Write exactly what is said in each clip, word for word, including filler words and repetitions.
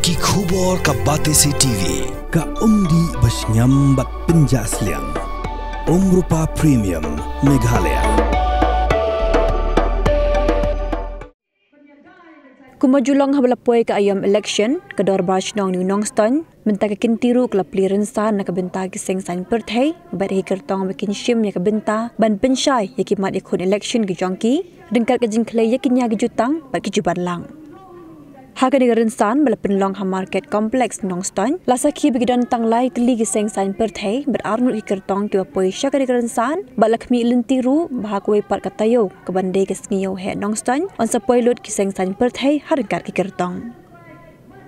Ki khubor ka Batesi T V. Ka umdih ba shngiam bad pynjah sliang. Umrupa Premium Meghalaya. Kumba ju long haba la poi ka aïom election, ka Dorbar Shnong New Nongstoiñ, mynta ka kynti ruh ka la plie rynsan na ka bynta ki seng saiñ pyrthei bad ïa ki kyrtong ba kin shim ïa ka bynta ban pynshai ïa ki mat ïakhun election ki jong ki, ryngkat ka jingkhlei ïa ki nia ki jutang bad ki jubat lang. Ha kane ka rynsan ba la pynlong ha Market Complex Nongstoiñ, la sakhi ba ki don tang lai tylli ki seng saiñ pyrthei bad arngut ki kyrtong kiba poi sha kane ka rynsan, bad la khmih lynti ruh ba ha kawei pat ka taïew kaban dei ka sngi ïewheh Nongstoiñ, yn sa poi lut ki seng saiñ pyrthei ha ryngkat ki kyrtong.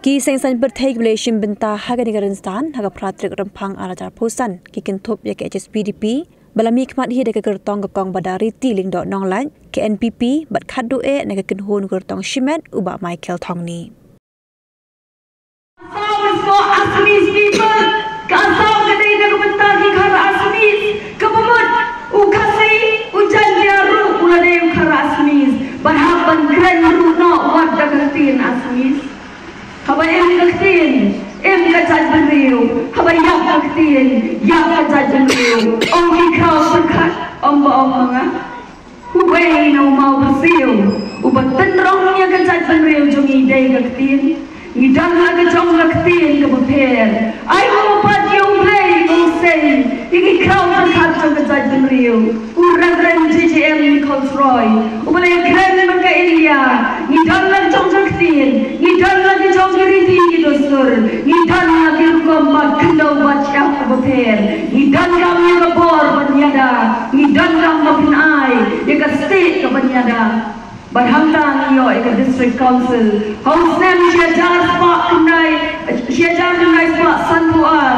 Ki seng saiñ pyrthei kiba la ïashim bynta ha kane ka rynsan ha ka phra tarik Rymphang arhajar arphew san ki kynthup ïa ka H S P D P, ba la mihkhmat hi da ka kyrtong ka Kong Badariti Lyngdoh Nonglait, ka N P P, bad khatduh eh na ka kynhun kyrtong shimet u Bah Michael Thongni. Assam is for Assamese people. Ka Assam ka dei na ka bynta ki Khar Assamese. Kaba mut u Khasi, u Jaintia ruh u la dei u Khar Assamese. Bad hap ban kren ruh noh wat da ka ktien Assamese. Haba im ka ktien, im ka jaitbynriew. Haba ïap ka ktien, ïap ka jaitbynriew. Ong ki khraw pyrkhat, ong ba ong ma nga. Uwei na u maw byrsiw uba tynrong ïa ka jaitbynriew jong ngi dei ka ktien. Ngi don la ka jong ka ktien kaba pher. Ai nguh pat ïa U Blei ba u sei ïa ki khraw pyrkhat jong ka jaitbynriew. U Reverend J J M Nichols Roy uba la ïakren bad ka India. Ngi don la ka jong ka ktien. Ngi don la ki jong ki riti ki dustur. Ngi don la ki rukom bat khyndew bat shyiap kaba pher. Ngi donkam ïa ka bor ban ïada. Ngi donkam ban pynai ïa ka stieh kaban ïada. Bad hangta ngi ïoh ïa ka District Council. Ha u snem shi hajar spah khyndai, shi hajar khyndai spah sanphew ar.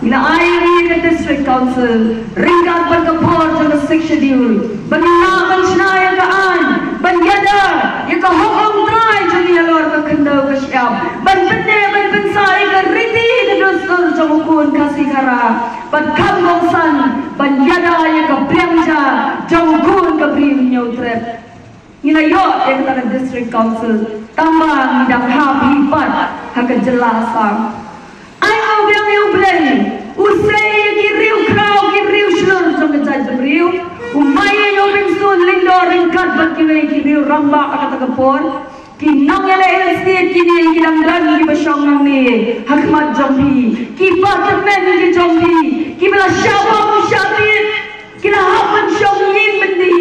Ngi la ai ïa ka District Council ryngkat bad ka bor jong ka Sixth Schedule. Ba ngin lah ban shna ïa ka aiñ ban ïada ïa ka hok longtrai jong ngi halor ka khyndew ka shyiap. Ban pynneh ban pynsah ïa ka riti ka dustur jong u khun Khasi Khara. Bad kham kongsan ban ïada ïa ka pliang ja jong u khun ka Bri Hynñiewtrep. Ngi la ïoh ïa kata ka District Council tangba ngi dang hap hi pat ha ka jylla Assam. Ai nguh biang ïa U Blei, u sei ïa ki riew khraw ki riew shlur jong ka jaitbynriew. U Maïing Obingsooh Lyngdoh ryngkat bad kiwei ki riew rangbah ha kata ka por. Ki nongïaleh state kine ki dang don kiba shong nangne ha khmat jong phi. Ki ba tymmen ki jong phi kiba la shah bam shah tied. Ki la hap ban shong ïing byndi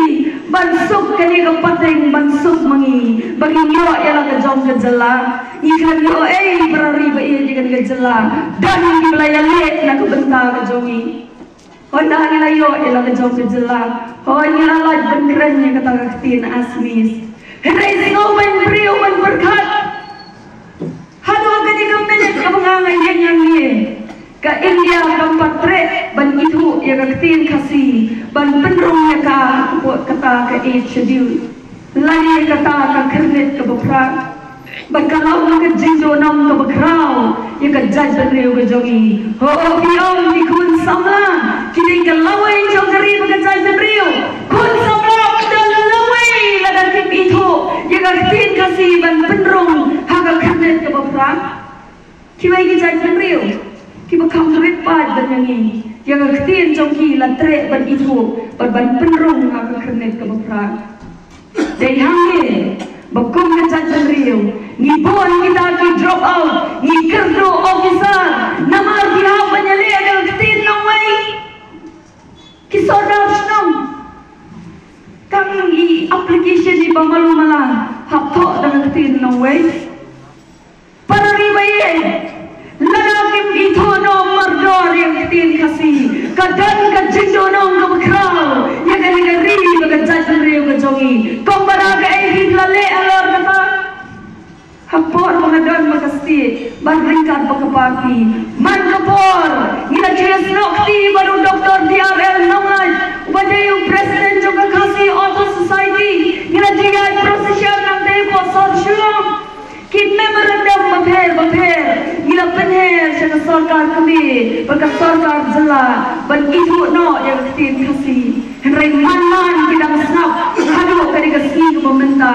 ban suk kane ka pateng ban suk ma ngi ba ngin ïoh ïa la ka jong ka jylla. Ngi khlem ïoh ei para ri ba ïeit ïa kane ka jylla. Don kiba la ïaleh na ka bynta ka jong ngi. Hynda ngi la ïoh ïa la ka jong ka jylla, hooid ngi la lait ban kren ïa kata ka ktien Assamese. Hynrei sngew ban briew ban pyrkhat. Haduh kane ka minit kaba nga nga ïeng hangne, ka India kam pat treh ban ithuh ïa ka ktien Khasi ban pynrung ïa ka hapoh kata ka Eighth Schedule. Lane kata ka khyrnit kaba phra. Bad ka long ka jingduhnong kaba khraw ïa ka jaitbynriew ka jong ngi. Ho, phi ong ki khun samla ki dei ka lawei jong ka ri bad ka jaitbynriew. Khun samla ki don lawei lada kim ithuh ïa ka ktien Khasi ban pynrung ha ka khyrnit kaba phra. Kiwei ki jaitbynriew kiba kham rit paid ban ïa ngi, ïa ka ktien jong ki la treh ban ithuh bad ban pynrung ha ka khyrnit kaba phra. Dei hangne ba kum ka jaitbynriew ngi bun kita ki drop out, ngi kyrduh officer namar ki hap ban ïaleh da ka ktien nongwei. Ki sordar shnong, tang i application iba malu mala hap thoh da ka ktien nongwei. Para ri ba ïeit, lada kim ithuh noh mardor ïa ka ktien Khasi, ka don ka jingduhnong kaba khraw ïa kane ka ri bad ka jaitbynriew ka jong ngi. Kumba da kaei phi la leh halor kata? Ha por ba nga don ma ka state bad ryngkat bad ka party, man ka por ngi la ju ïasnoh kti bad u Doctor D R L Nonglait uba dei u president jong ka Khasi Authors Society. Ngi la ju ïaid procession nangta hapoh sor Shillong. Ki memorandum bapher bapher ngi la pynher sha ka sorkar kmie bad ka sorkar jylla ban ithuh noh ïa ka ktien Khasi. Hynrei man man ki dang sngap haduh kane ka sngi kaba mynta.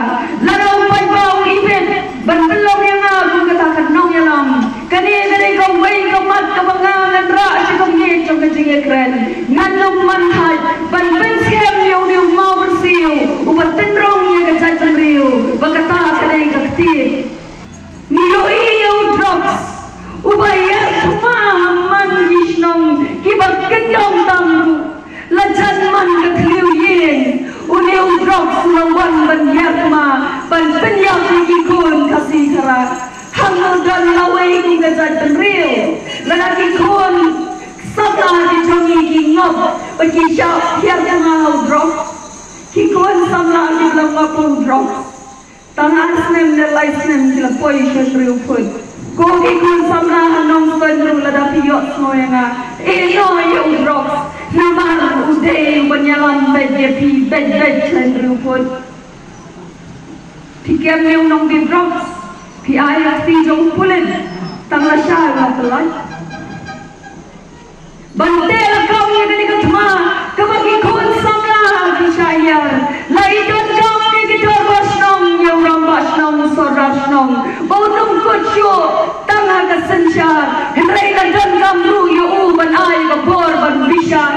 Lada u paidbah u ibit ban pynlong ïa nga kum kata ka nongïalam, Jan man ka thliew ïing, une u drugs u la wan ban ïar kma, ban pynïap ïa ki khun Khasi Khara. Hangno don lawei kum ka jaitbynriew, lada ki khun samla ki jong ngi ki ngop bad ki shah ïar kma ha u drugs. Ki khun samla ki la ngop ha u drugs. Tang ar snem ne lai snem ki la poi sha hynriew phut. Ko ki khun samla ha Nongstoiñ ruh, lada phi ïohsngew ïa nga, ïehnoh ïa u drugs, namar u dei u ban ïalam beit ïa phi beit beit sha hynriew phut. Phi kem ïa u nongdie drugs, phi ai ïa ka kti jong u pulit, tang lashai la pyllait. Ban teh lakam ïa kane ka thma kaba ki khun samla ki shah ïar. La i donkam ïa ki dorbar shnong, ïa u rangbah shnong, u sordar shnong, ba un ym kut shuh tang ha ka synshar, hynrei la donkam ruh ïa u ban ai ka bor ban bishar.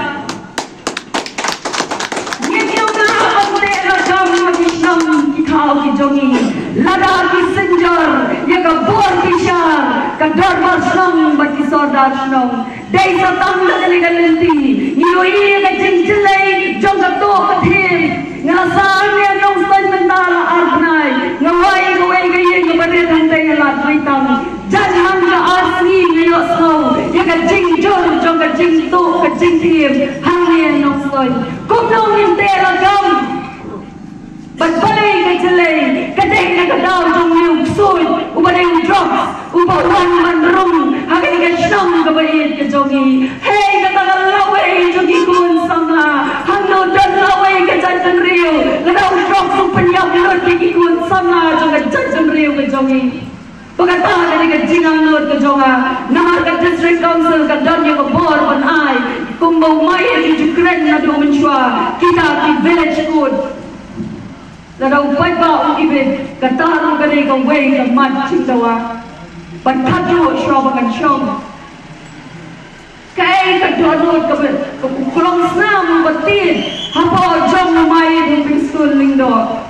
Ngin ïoh ban teh lakam ha ki shnong ki thaw ki jong ngi, lada ki synjor ïa ka bor bishar, ka dorbar shnong bad ki sordar shnong. Dei sa tang da kane ka lynti ngi ïohi ïa ka jingjyllei jong ka tuh ka thim. Nga la sah hangne ha Nongstoiñ mynta la ar bnai, nga wai ïa kawei ka ïing kaba rit hangtei ha Lad Weitang. Jan man ka ar sngi nga ïohsngew ïa ka jingjur jong ka jingtuh ka jingthim hangne ha Nongstoiñ. Kumno ngin teh lakam? Bad balei ka jyllei? Ka dei na ka daw jong une u ksuid uba dei u drugs, uba wan ban rung ha kane ka shnong kaba ïeit ka jong ngi. Hei, kata ka lawei jong ki khun samla. Hangno don lawei ka jaitbynriew lada u drugs u pynïap lut ïa ki khun samla jong ka jaitbynriew ka jong ngi? Ba kata ka dei ka jingangnud ka jong nga, namar ka District Council ka don ïa ka bor ban ai, kumba u Maieit u ju kren naduh mynshuwa, kita ki village court. Lada u paidbah u ibit, kata ruh ka dei kawei ka mat jingdawa ban khadduh shuwa ba kan shong. Kaei ka dohnud kaba, ka, u klong snam uba tied hapoh jong u Maieit Hopingstone Lyngdoh?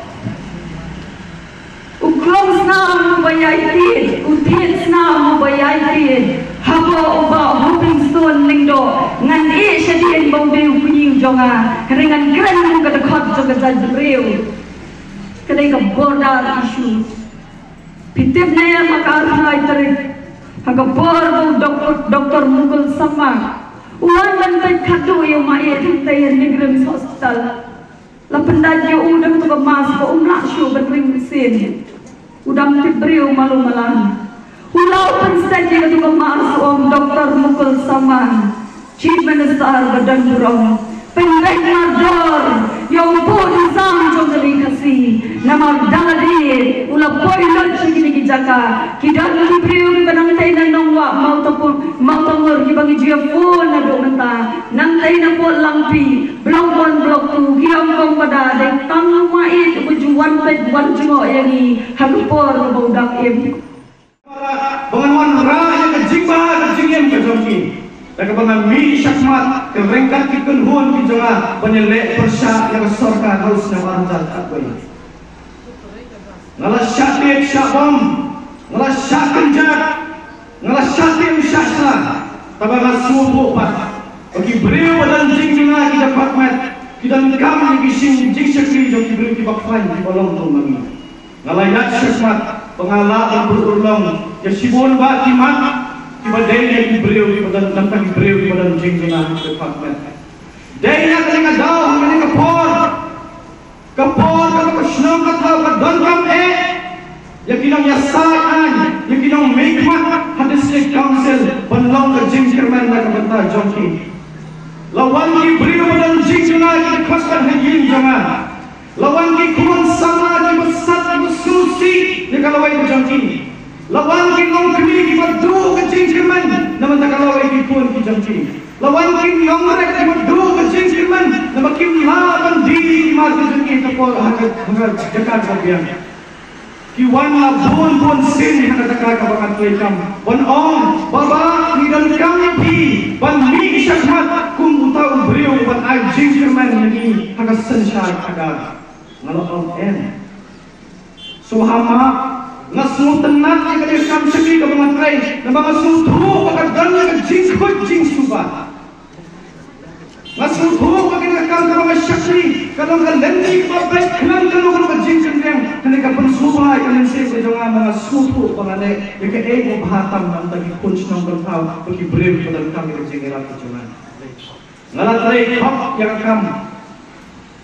U klong snam uba ïai tied, u tied snam uba ïai tied hapoh u Bah Hopingstone Lyngdoh. Ngan ïeh shadien ba u dei u kñi u jong nga, hynrei ngan kren kum ka dkhot jong ka jaitbynriew. Ka dei ka border issue. Phi tip ne em, ha ka arphew lai tarik, ha ka por ba u Doktor, Doktor Mukul Sangma u wan ban peit khadduh ïa u Maieit hangtei ha NEIGRIHMS Hospital, la pyndait ïa u da katu ka mask ba um lah shuh ban ring mynsiem. U dang tip briew malu malan. U la u pynstet ïa katu ka mask, u ong, Doktor Mukul Sangma, Chief Minister ba don burom, pynbeit mardor ïa u buh u sam jong ka ri Khasi. Namar da lade u la poi lut sha kine ki jaka, ki don ki briew kiba nangtei na Nongwah Mawtapur, Mawtangur, kiba ngi ju ïa phone naduh mynta, nangtei na Port Langpih, Block One, Block Two, ki ong kong ba da dei tang u Maieit uba ju wan peit wan jngoh ïa ngi ha ka por kaba u dang im. Ba ngan wanrah ïa ka jingbha ka jingim ka jong ki, da kaba ngan mih shakhmat ka ryngkat ki kynhun ki jong nga ban ïaleh pyrshah ïa ka sorkar ha u snem ar hajar khatwei. Nga la shah tied shah bom, nga la shah kynjat, nga la shah tied shah sla. Tangba nga sngewthuh pat ba ki briew ba don jingjynjar ki da khot met, ki donkam ïa ki jingshakri jong ki briew kiba khlaiñ kiba long jong ma ngi. Nga la ïaid shakhmat ba nga lah ban pynurlong ïa shibun bah ki mat kiba dei ïa ki briew kiba don, namar ki briew kiba don jingjynjar ki da khot met. Dei na kane ka daw, ha kane ka por, ka por kaba ka shnong ka thaw ka donkam eh ïa ki nongïasaid aiñ, ïa ki nongmihkhmat ha District Council ban long ka jingkyrmen na ka bynta jong ki. La wan ki briew ba don jingjynjar ki da khot pat ha ïing jong nga. La wan ki khun samla kiba sat kiba sngewsih ïa ka lawei ka jong ki. La wan ki longkmie kiba duh ka jingkyrmen na bynta ka lawei ki khun ki jong ki. La wan ki nongrep kiba duh ka jingkyrmen naba kim lah ban die ïa ki mar ki jong ki ha ka por, ha ka, ha ka jaka kaba biang. Ki wan la bun bun sien ha ka jaka kaba nga treikam ban ong, Baba, ngi donkam ïa phi ban mih shakhmat kum uta u briew ban ai jingkyrmen ïa ngi ha ka synshar khadar. Nga la ong, em. Sngewbha, nga sngewtynnat ïa kane ka kam shakri kaba nga trei, naba nga sngewthuh ba ka don ka jingkhuid jingsuba. Nga sngewthuh ba kane Ka lynti kaba beit khnang kano kano ka jingkyndiang, kane ka pynsngewbha ïa ka mynsiem ka jong nga, ba nga sngewthuh ba nga leh ïa kaei kaba bha tam na ka bynta ki khun shnong khun thaw bad ki briew kiba donkam ïa ka jingïarap ka jong nga. Nga la trei khop ïa ka kam.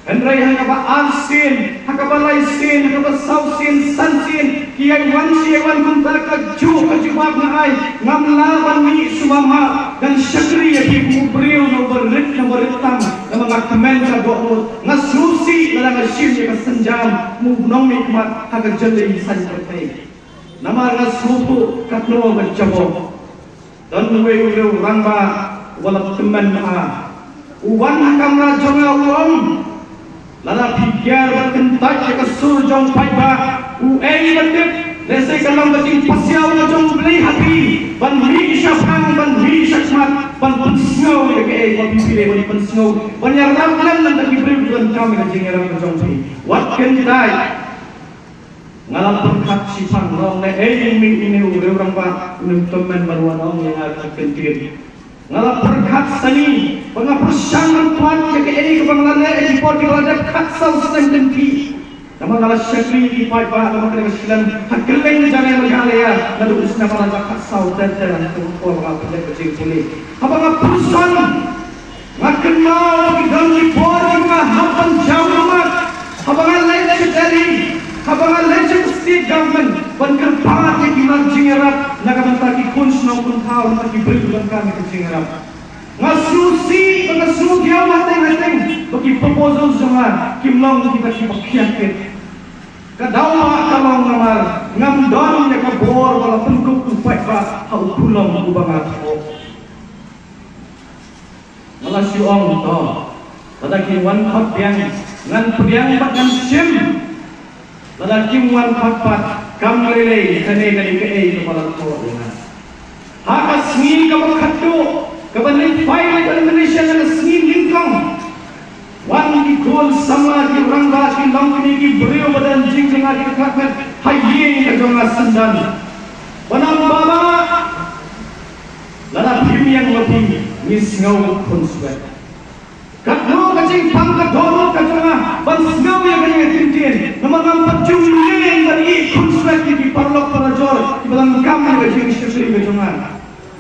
Hynrei ha kaba ar sien, ha kaba lai sien, ha kaba saw sien, san sien, ki ïai wan shi ïai wan kumta, kajuh ka jubab nga ai, ngam lah ban mih shuwa ma, ngan shakri ïa phi kum u briew na uba rit na uba rit tam, namar nga kmen ka dohnud, nga sngewsih lada nga shim ïa ka sienjam kum u nongmihkhmat ha ka jylliew saiñ pyrthei. Namar nga sngewthuh katno ka jubab. Don uwei u riew rangbah uba la tymmen bha. U wan ha kamra jong nga u ong, lada phi kiar bad kyntait ïa ka sur jong u paidbah, uei ba tip, lehse ka long ka jingpasiaw ka jong U Blei ha phi ban mih shaphang, ban mih shakhmat, ban pynsngew ïa kaei ba phi phi dei ban pynsngew, ban ïarap lem na ki briew kiba donkam ïa ka jingïarap ka jong phi. Wat kyntait. Nga la pyrkhat shiphang, nga ong, ne ei, ine, ine u riew rangbah, une u tymmen ba u wan ong ïa nga ki kyntien. Nga la pyrkhat sani, ba nga pyrshang ban kwah ïa kaei kaba nga la leh ha ki por kiba la dep khatsaw snem lynti. Namar nga la shakri ïa ki paidbah, namar kane ka shlem ha kylleng ka jylla Meghalaya, naduh u snem ar hajar khatsaw ter ter, ha ka por ba nga pynleit ka jingpule. Haba nga pyrshang, nga kynmaw ba ki don ki por kiba nga hap ban jaw ummat. Haba nga leit sha Delhi, haba nga leit sha state government ban kyrpad ïa ki mat jingïarap na ka bynta ki khun shnong khun thaw, na ki briew kiba donkam ïa ka jingïarap. Nga sngewsih bad nga sngewdiaw hateng hateng ba ki proposal jong nga kim long kita kiba khia kit. Ka daw ba ka long namar ngam don ïa ka bor ba la pynkup u paidbah ha u khulom uba nga thoh. Nga la shu ong to, lada kim wan khot biang, ngan pdiang bad ngan shim. Lada kim wan khot pat, kam lei lei, kane ka dei kaei kaba la thoh ïa nga. Ha ka sngi kaba khatduh, kaba leit pynleit nomination, ha ka sngi nyngkong, wan ki khun samla, ki rangbah, ki longkmie, ki briew ba don jingkyrmen, ki kyrmen ha ïing ka jong nga syndon. Ba ong, Baba, lada phim ïeng ma phi, ngi sngew khunswet. Katno ka jingpang ka dohnud ka jong nga ban sngew ïa kane ka kyntien. Namar ngam pat ju ïeng ban ïeh khunswet ïa ki paralok parajor kiba donkam ïa ka jingshakri ka jong nga.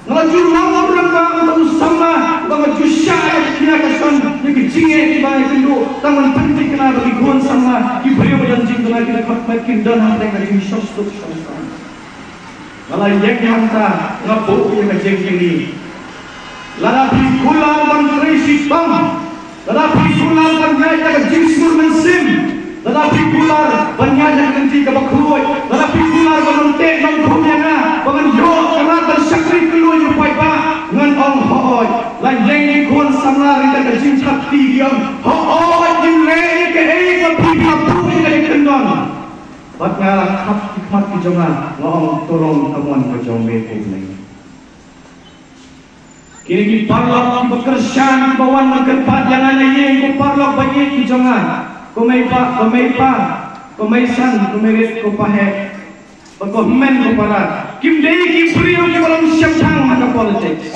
Nga la ju long u rangbah, u samla, ba nga ju shah ïa ka khia ka shon, ïa ka jingeh kiba ïakynduh, tang ban pynthikna ba ki khun samla, ki briew ba don jingduna, ki dkhot met, kin don hapdeng ka jingshoh suk shoh suk. Nga la ïeng hangta, nga buh ïa ka jingkylli. Lada phi kular ban trei shitom, lada phi kular ban ñiah ïa ka jingsngur mynsiem, lada phi kular ban ñiah ïa ka lynti kaba khuid, lada phi kular ban ym teh ym khum ïa nga, ba ngan ïoh ka lad ban shakri kylluid ïa u paidbah, ngan ong hooid. La ïeng ki khun samla, rit da ka jingthap kti ki ong, hooid, ngin leh ïa kaei kaba phi la buh ïa ka jingkyndon. Bad nga la khap ki khmat ki jong nga, nga ong, to long ka mon ka jong me kumne. Kine ki paralok kiba kyrshan, kiba wan ban kyrpad ïa nga na ïing, ko paralok ba ïeit ki jong nga, ko mei pa, ko mei pa, ko mei san, ko mei rit, ko pa heh, bad ko hynmen ko para, kim dei ki briew kiba long shemphang ha ka politics.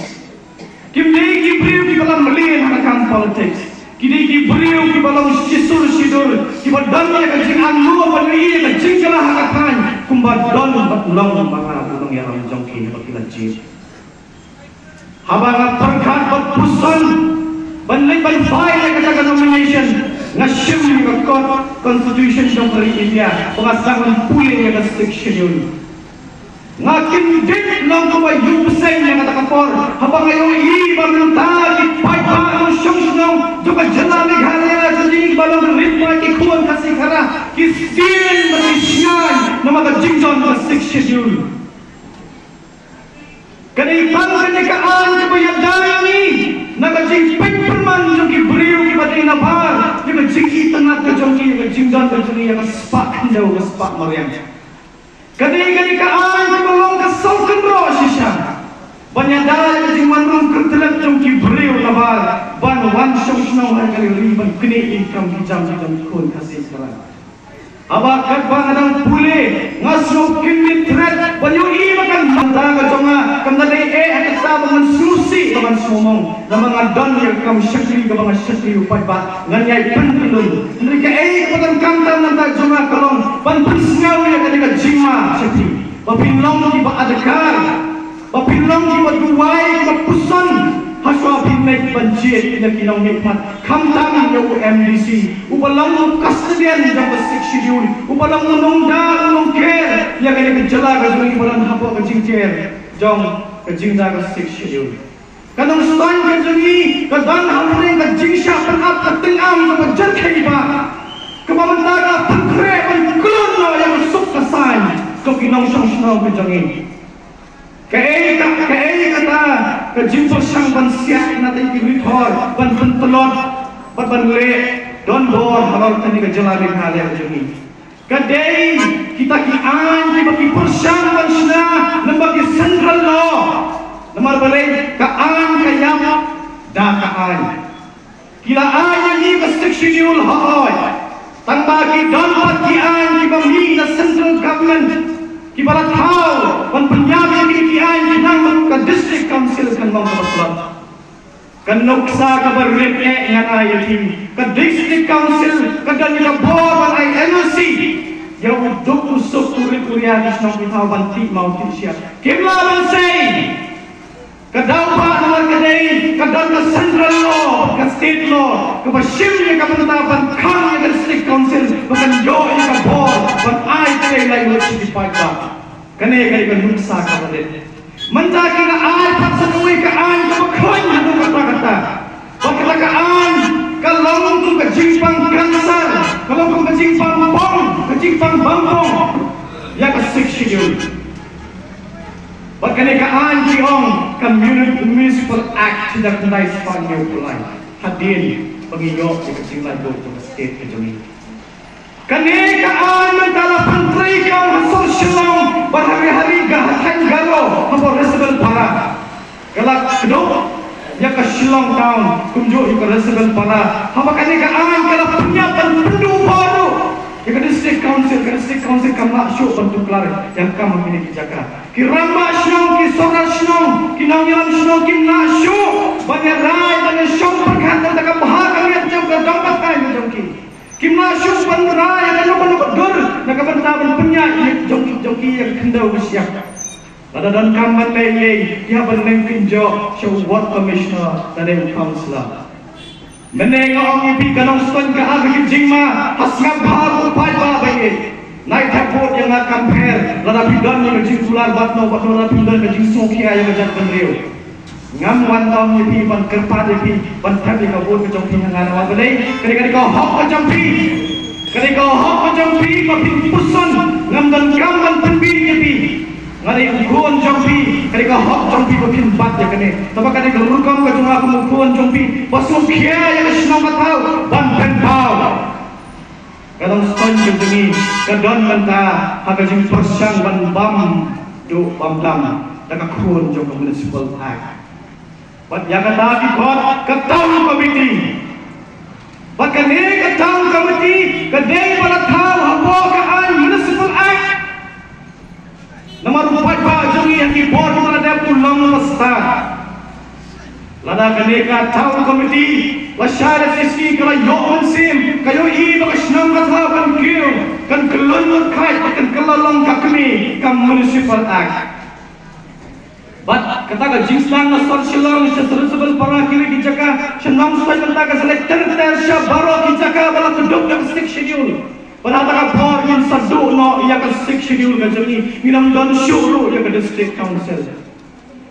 Kim dei ki briew kiba la mlien ha ka kam politics. Ki dei ki briew kiba long shisur shidur, kiba don ïa ka jingangnud ban ïohi ïa ka jingkylla ha ka thaiñ, kumba don bad long ba nga u nongïalam jong ki haba ki la jied. Haba nga pyrkhat bad puson ban leit ban file ïa kata ka nomination, nga shim ïa ka kot constitution jong ka ri India ba nga sdang ban pule ïa ka Sixth Schedule. Nga kyndit long kumba ïoh bseiñ ïa kata ka por, haba nga ïohi ba mynta ki paidbah nongshong shnong jong ka jylla Meghalaya, jong ki ba long rit ba ki khun Khasi Khara, ki sdien bad ki shngaiñ namar ka jingdon ka Sixth Schedule. Ka dei tang kane ka aiñ kaba ïada ïa ngi na ka jingpeit pyrman jong ki briew kiba dei na bar ïa ka jingitynnad ka jong ki, ïa ka jingdon ka jong ngi, ïa ka spah khyndew, ka spah mariang. Ka dei kane ka aiñ kaba long ka sawkynroh shisha ban ïada ïa ka jingwan rung kyrteng jong ki briew na bar ban wan shong shnong ha ka ri, ban knieh ïa ki kam ki jam ki jong ki khun Khasi Khara. Haba katba nga dang pule, nga sngew kyndiat thret ban ïohi ba kan, mynta ka jong nga kam da dei eh ha kata ba ngan sngewsih ba ngan sngewmong, namar nga don ïa ka kam shakri kaba nga shakri u paidbah, ngan ïai pynkyllon. Hynrei kaei kaba donkam mynta jong nga ka long ban pynsngew ïa kane ka jingma sha phi, ba phin long kiba adkar, ba phin long kiba duwai, kiba puson, hashwa phin leit ban jied ïa ki nongmihkhmat, khamtam ïa u M D C, uba long u custodian jong ka Sixth Schedule, uba long u nongda, u nongker ïa kane ka jylla ka jong ngi, uba long hapoh ka jingker jong ka jingda ka Sixth Schedule. Ka Nongstoiñ ka jong ngi ka don hapdeng ka jingshah pynap ka tyngam kaba jyrkhei bha, kaba mynta ka pynkhreh ban khlun noh ïa ka suk ka saiñ jong ki nongshong shnong ka jong ngi. Kaei ka, kaei kata ka jingpyrshang ban siat na tei ki rithor, ban pyntlot bad ban leh donbor halor kane ka jylla Meghalaya ka jong ngi. Ka dei kita ki aiñ kiba ki pyrshang ban shna lyngba ki central law. Namar balei? Ka aiñ ka ïap da ka aiñ. Ki la ai ïa ngi ka Sixth Schedule, hooid. Tangba ki don pat ki aiñ kiba mih na central government, kiba la thaw ban pynïap ïa ngi ki aiñ khnang ba ka District Council kan long kaba tlot. Ka nuksa kaba rit eh ngan ai ïa phi, ka District Council ka don ïa ka bor ban ai N O C ïa u duk u suk, u rit u ria ki shnong ki thaw ban tih maw tih shyiap. Kim lah ban sei. Ka daw ba namar ka dei ka don ka central law, ka state law, kaba shim ïa ka bynta ban khang ïa ka District Council ba kan ïoh ïa ka bor ban ai trei laitluid sha ki paidbah. Kane ka dei ka nuksa kaba rit. Mynta ki la ai pat sa kawei ka aiñ kaba khroiñ haduh katta katta. Bad kata ka aiñ ka long kum ka jingpang cancer, ka long kum ka jingpang pong, ka jingpang bang pong ïa ka Sixth Schedule. Bad kane ka aiñ ki ong ka Muni-, Municipal Act, shi hajar khyndai spah hynñiew phew lai, hadien ba ngi ïoh ïa ka jinglaitluid jong ka state ka jong ngi. Kane ka aiñ mynta la pyntreikam ha sor Shillong bad ha ri ha ri, ha thaiñ Garo, hapoh Rysabelpara. Ka la kdup ïa ka Shillong Town kumjuh ïa ka Rysabelpara. Haba kane ka aiñ ka la pynïap ban pynduh bor ruh ïa ka District Council, ka District Council kam lah shuh ban tuklar ïa ka kam ha kine ki jaka. Ki rangbah shnong, ki sordar shnong, ki nongïalam shnong kim lah shuh ban ïarai, ban ïashong pyrkhat na ka bha ka miat jong ka dong ka thaiñ jong ki. Kim lah shuh ban rai ïa kano kano ka dur na ka bynta ban pynïaid ïa jong ki, jong ki ïa ka khyndew ka shyiap. Lada donkam ban leh ei ei, ki hap ban leit kynjoh sha u ward commissioner lane u councillor. Mynne nga ong ïa phi, ka Nongstoiñ ka ai ka jingma ha sngap bha u paidbah ba ïeit. Nai thep vote ïa nga kam pher lada phi don ïa ka jingkular bad no bad no, lada phi don ka jingsngewkhia ïa ka jaitbynriew. Ngam wan ong ïa phi ban kyrpad ïa phi ban thep ïa ka vote ka jong phi ha nga, namar balei? Ka dei, ka dei ka hok ka jong phi. Ka dei ka hok ka jong phi ba phin puson. Ngam donkam ban pynbieit ïa phi. Nga dei u khun jong phi, ka dei ka hok jong phi ba phin bat ïa kane. Tangba ka dei ka rukom ka jong nga kum u khun jong phi ba sngewkhia ïa ka shnong ka thaw ban pynpaw. Ka Nongstoiñ ka jong ngi ka don mynta ha ka jingpyrshang ban bam duh bam dam da ka khun jong ka Municipal Act. Bad ïa kata ki khot ka Town Committee. Bad kane ka Town Committee ka dei ba la thaw hapoh ka aiñ Municipal Act. Namar u paidbah jong ngi ha ki bor kiba la dep u long u stad. Lada kane ka Town Committee la shai da ka shisha, ka la ïoh mynsiem, ka ïohi ba ka shnong ka thaw kan kiew, kan kyllon lut khlaiñ, kan kylla long ka kmie ka Municipal Act. Bad kata ka jingsdang na sor Shillong, sha Rysabelpara, kiwei ki jaka, sha Nongstoiñ mynta ka sa leit ter ter sha baroh ki jaka ba la kdup da ka Sixth Schedule. Bad ha kata ka por ngin sa duh noh ïa ka Sixth Schedule ka jong ngi, ngin ym don shuh ruh ïa ka District Council.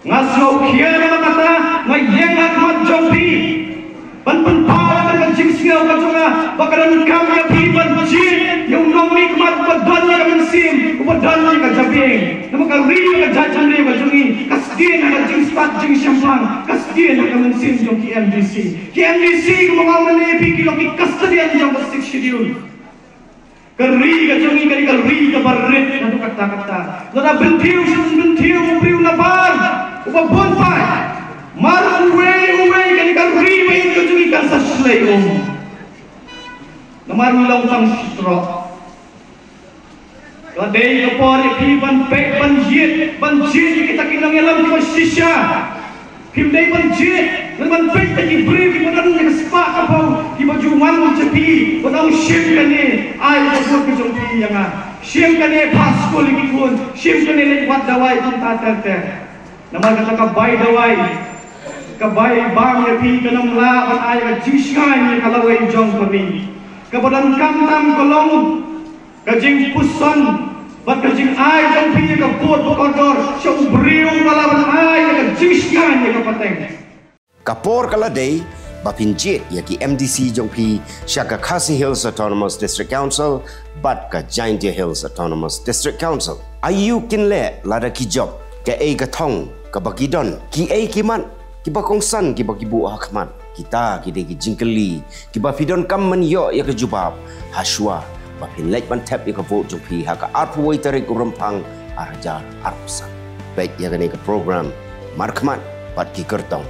Nga sngewkhia na kata, nga ïeng ha khmat jong phi ban pynpaw ïa ka jingsngew ka jong nga ba ka donkam ïa phi ban jied ïa u nongmihkhmat uba don ïa ka mynsiem, uba don ïa ka jabieng. Namar ka ri ka jaitbynriew ka jong ngi ka sdien ha ka jingstad jingshemphang, ka sdien ha ka mynsiem jong ki M D C. Ki M D C kumba nga ong mynne ïa phi, ki long ki custodian jong ka Sixth Schedule. Ka ri ka jong ngi ka dei ka ri kaba rit naduh katta katta. Lada bynthiew sha bynthiew u briew nabar uba bun paid, mar uwei uwei, ka dei ka ri ba ïeit ka jong ngi kan sa shlei um. Namar ngi long tang shi trok. Ka dei ka por ïa phi ban peit, ban jied, ban jied ïa kita ki nongïalam kiba shisha. Phim dei ban jied, nang ban peit ïa ki briew kiba don ïa ka spah ka phew, kiba ju wan sha phi, ban ong shim kane, ai ka vote ka jong phi ïa nga. Shim kane, phah skul ïa ki khun, shim kane, leit wad dawai kumta ter ter. Namar kata ka bai dawai, ka bai bam ïa phi kan ym lah ban ai ka jingshngaiñ ïa ka lawei jong phi. Kaba donkam tam ka long ka jingpuson bad ka jingai jong phi ïa ka vote ba kordor sha u briew ba lah ban ai ïa ka jingshngaiñ ïa ka pateng. Ka por ka la dei ba phin jied ïa ki M D C jong phi sha ka Khasi Hills Autonomous District Council bad ka Jaintia Hills Autonomous District Council. Aïu kin leh lada ki jop, kaei ka thong kaba ki don, kiei ki mat, kiba kongsan, kiba ki buh ha khmat? Kita ki dei ki jingkylli kiba phi donkam ban ïoh ïa ka jubab hashwa ba phin leit ban thep ïa ka vote jong phi ha ka arphew wei tarik u Rymphang ar hajar arphew san. Peit ïa kane ka program Markhmat bad ki Kyrtong.